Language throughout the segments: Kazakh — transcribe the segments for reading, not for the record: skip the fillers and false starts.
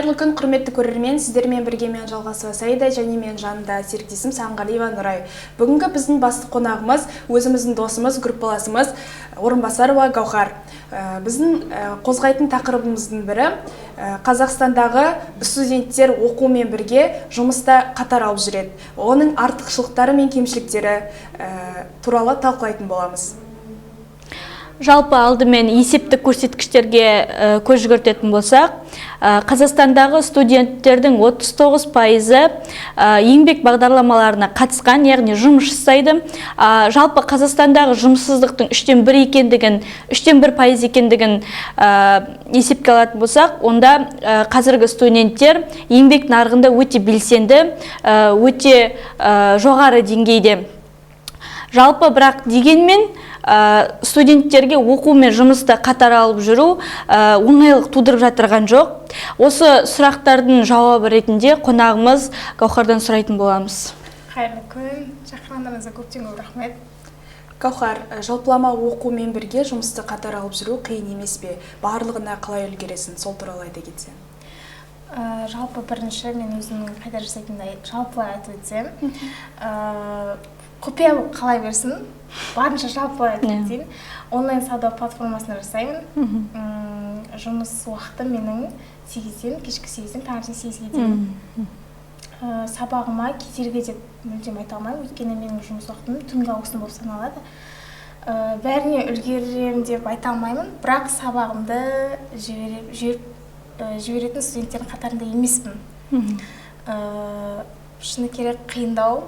Қайырлы күн, құрметті көрермен! Сіздермен бірге мен, Жалғасова Саида, және мен жанымда серіктесім Сағынғалиева Нұрай. Бүгінгі біздің басты қонағымыз өзіміздің досымыз, группаласымыз Орынбасарова Гаухар. Біздің қозғайтын тақырыбымыздың бірі Қазақстандағы студенттер оқумен бірге жұмыста қатар алып жүреді. Оның артықшылықтары мен кемшіліктері туралы талқылайтын боламыз. Жалпы, алдымен есептік көрсеткіштерге көз жүгіртетін болсақ, Қазақстандағы студенттердің 39%-ы еңбек бағдарламаларына қатысқан, яғни жұмыс жасайды. Жалпы Қазақстандағы жұмыссыздықтың үштен бір екендігін, 1,3% екендігін есепке алатын болсақ, онда қазіргі студенттер еңбек нарығында өте белсенді, өте жоғары деңгейде. Жалпы, бірақ дегенмен студенттерге оқу мен жұмысты қатар алып жүру оңайлық тудырып жатырған жоқ. Осы сұрақтардың жауабы ретінде қонағымыз Гаухардан сұрайтын боламыз. Қайырлы күн! Шақырғандарыңызға көптен көп рахмет. Гаухар, жалпылама оқумен бірге жұмысты қатар алып жүру қиын емес пе? Барлығына қалай үлгересің? Сол туралы айта кетсең. Жалпы бірінші мен өзімнің қайда жасайтынымды жалпылай айтып өтсем, құпия болып қала берсін, барынша жалпылай айтып кетейін. Онлайн сауда платформасында жасаймын. Жұмыс уақыты менің 8-ден, кешкі 8-ден таңертең 8-ге дейін. Сабағыма кедергі деп мүлдем айта алмаймын, өйткені менің жұмыс уақытым түнгі ауысым болып саналады. Бәріне үлгеремін деп айта алмаймын, бірақ сабағымды жіберетін студенттердің қатарында емеспін. Шыны керек, қиындау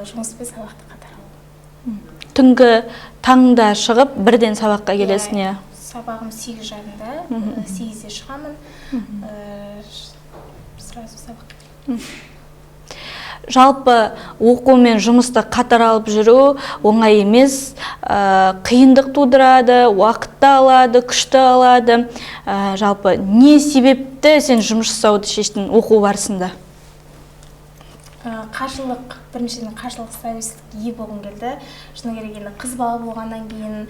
жұмыс пен сабақты қатар алу. Түнгі, таңда шығып, бірден сабаққа келесің, иә? Сабағым 8:30-да, 8-де шығамын, сразу сабаққа келемін. Жалпы, оқу мен жұмысты қатар алып жүру оңай емес, қиындық тудырады, уақытты алады, күшті алады. Жалпы, не себепті сен жұмыс жасауды шештің оқу барысында? Қаржылық, біріншіден, қаржылық стабильдікке ие болғым келді. Шыны керек, енді қыз бала болғаннан кейін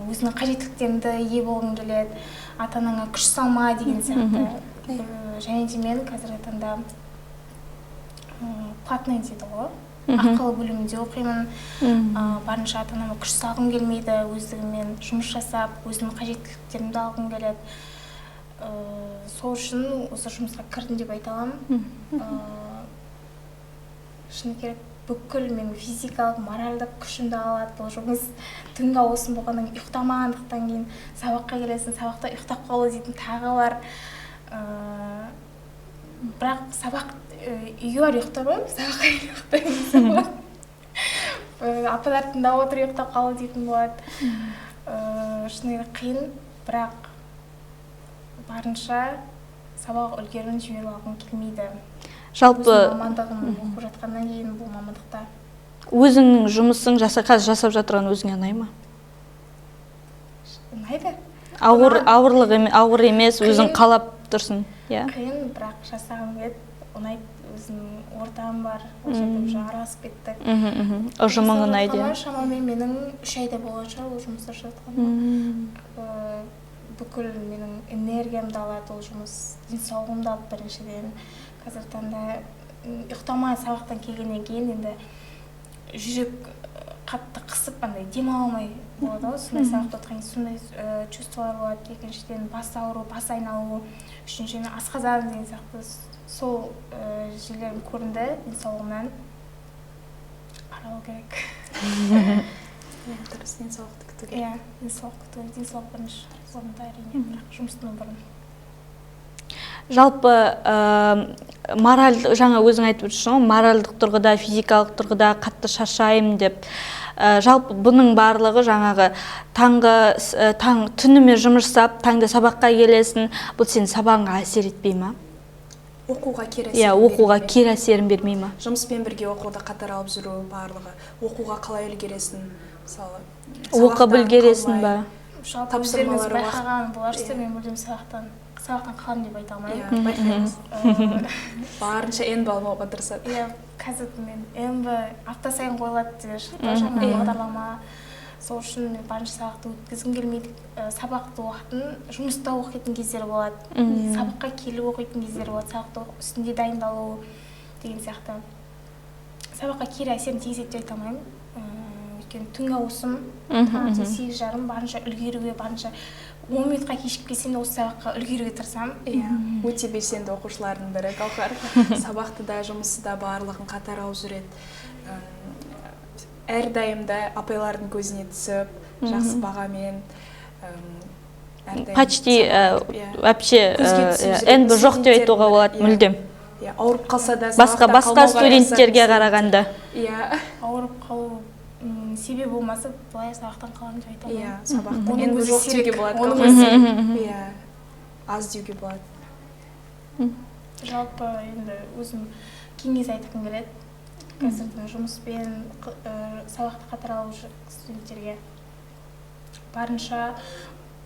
өзіңнің қажеттіліктеріңді ие болғың келеді, ата анаңа күш салма деген сияқты. Және де мен қазіргі таңда платный дейді ғой, ақылы бөлімінде оқимын. Барынша ата анама күш салғым келмейді, өздігіммен жұмыс жасап, өзімнің қажеттіліктерімді алғым келеді. Сол үшін осы жұмысқа кірдім деп айта аламын. Шыны керек, бүкіл менің физикалық, моральдық күшімді алады бұл жұмыс. Түнгі ауысым болғаннан кейін, ұйықтамағандықтан кейін сабаққа келесің, сабақта ұйықтап қалу дейтін тағы бар. Бірақ сабақ, үйге барып ұйықтамаймын, сабаққа келіп ұйықтаймын десем болады. Апалар тыңдап отырып ұйықтап қалу дейтін болады. Шыны керек, қиын, бірақ барынша сабақ үлгерімін жіберіп алғым келмейді. Жалпы Өзімнің мамандығым оқып жатқаннан кейін бұл мамандықта. Өзіңнің жұмысың қазір жасап жатырған өзіңе ұнай ма? Ұнайды. Ауыр, ауырлық ауыр емес, өзің Қиын. қалап тұрсың, иә? Қиын, бірақ жасағым келеді, ұнайды. Өзімнің ортам бар, ол жерде уже араласып кеттік. мхм, мхм. Ұжымың Жасап ұнайды, иә? жатқаныма шамамен менің 3 айда болған шығар ол жұмыста жатқаныма. Бүкіл менің энергиямды алады ол жұмыс, денсаулығымды алды. Біріншіден, қазіргі таңда ұйықтамай сабақтан келгеннен кейін енді жүрек қатты қысып, андай демала алмай болады ғой. Сондай сабақта отырған кезде сондай чувстволар болады. Екіншіден, бас ауыру, бас айналу, үшіншіден, асқазан деген сияқты сол жерлерім көрінді. Денсаулығымнан қаралу керек. Иә, дұрыс, денсаулықты күту керек. Иә, денсаулық күту, денсаулық бірінші орында, әрине, бірақ жұмыстан бұрын. Жалпы, мораль, жаңа өзің айтып отырсың ғой, моральдық тұрғыда, физикалық тұрғыда қатты шаршаймын деп. Жалпы бұның барлығы жаңағы таңғы таң, түнімен жұмыс жасап, таңда сабаққа келесің, бұл сенің сабағыңа әсер етпей ма? Оқуға кері Иә, әсерін оқуға бермей ме? кері әсерін бермей ма? Жұмыспен бірге оқуды қатар алып жүру, барлығы, оқуға қалай үлгересің, мысалы, Оқып сабақтан үлгересің ба? қалмай? Жалпы, Тапсырмалар өздеріңіз байқаған боларсыздар, мен мүлдем сабақтан қаламын деп айта алмаймын. Иә, байқаймыз, барынша НБ алмауға тырысады. Иә, қазір мен НБ апта сайын қойылады деп шықты жаңа бағдарлама. Сол үшін мен барынша сабақты өткізгім келмейді. Сабақты уақытын жұмыста оқитын кездер болады, сабаққа келіп оқитын кездер болады, сабақты үстінде дайындалу деген сияқты. Сабаққа кері әсерін тигізеді деп айта алмаймын, өйткені түнгі ауысым, таңертең 8:30, барынша үлгеруге, барынша 10 минутқа кешігіп келсем де, осы сабаққа үлгеруге тырысамын. Иә, өте белсенді оқушылардың бірі Гаухар. Сабақты да, жұмысты да, барлығын қатар алып жүреді. Әрдайым да апайлардың көзіне түсіп, жақсы бағамен, әрдайым Почти сабақ, иә. Вообще Көзге түсіп жүретін НБ жоқ деп айтуға болады иә. Мүлдем. Иә, ауырып қалса да, басқа сабақтан басқа қалмауға студенттерге тырысатын. қарағанда. Иә. Ауырып қалу себебі болмаса, былай сабақтан қаламын деп айта Иә, алмаймын. сабақты Оның НБ өзі жоқ деуге сирек. болады. Оның Гаухар. өзі сирек. Иә, аз деуге болады. Жалпы, енді өзім кеңес айтқым келеді қазірдің жұмыспен сабақты қатар алушы студенттерге: барынша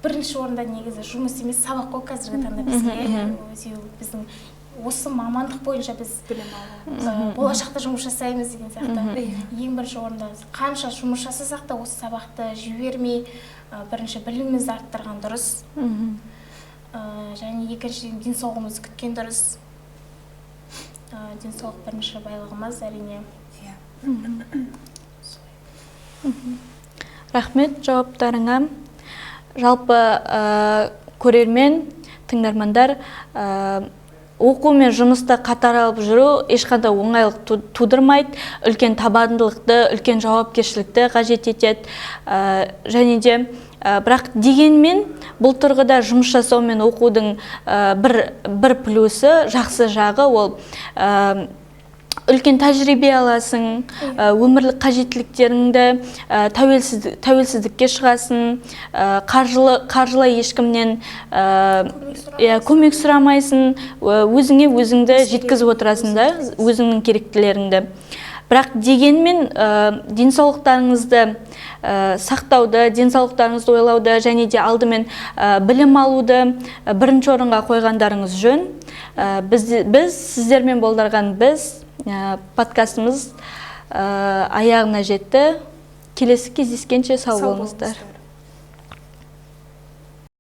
бірінші орында негізі жұмыс емес, сабақ қой қазіргі таңда бізге. Себебі біздің осы мамандық бойынша біз Білім алу. Болашақта жұмыс жасаймыз деген сияқты. Ең бірінші орында, қанша жұмыс жасасақ та, осы сабақты жібермей, бірінші білімімізді арттырған дұрыс. Және екіншіден, денсаулығымызды күткен дұрыс. Денсаулық бірінші байлығымыз, әрине. Рахмет жауаптарыңа. Жалпы, көрермен, тыңдармандар, оқу мен жұмысты қатар алып жүру ешқандай оңайлық тудырмайды, үлкен табандылықты, үлкен жауапкершілікті қажет етеді. Және де бірақ дегенмен бұл тұрғыда жұмыс жасау мен оқудың бір плюсы, жақсы жағы, ол үлкен тәжірибе аласың, өмірлік қажеттіліктеріңді, тәуелсіздікке шығасың, қаржылай ешкімнен иә, көмек сұрамайсың, өзіңе өзіңді жеткізіп отырасың да, өзіңнің керектілеріңді. Бірақ дегенмен денсаулықтарыңызды сақтауды, денсаулықтарыңызды ойлауды және де алдымен білім алуды бірінші орынға қойғандарыңыз жөн. Біз сіздермен болдырған біз подкастымыз аяғына жетті. Келесі кездескенше сау Сау болыңыздар. Болыңыздар.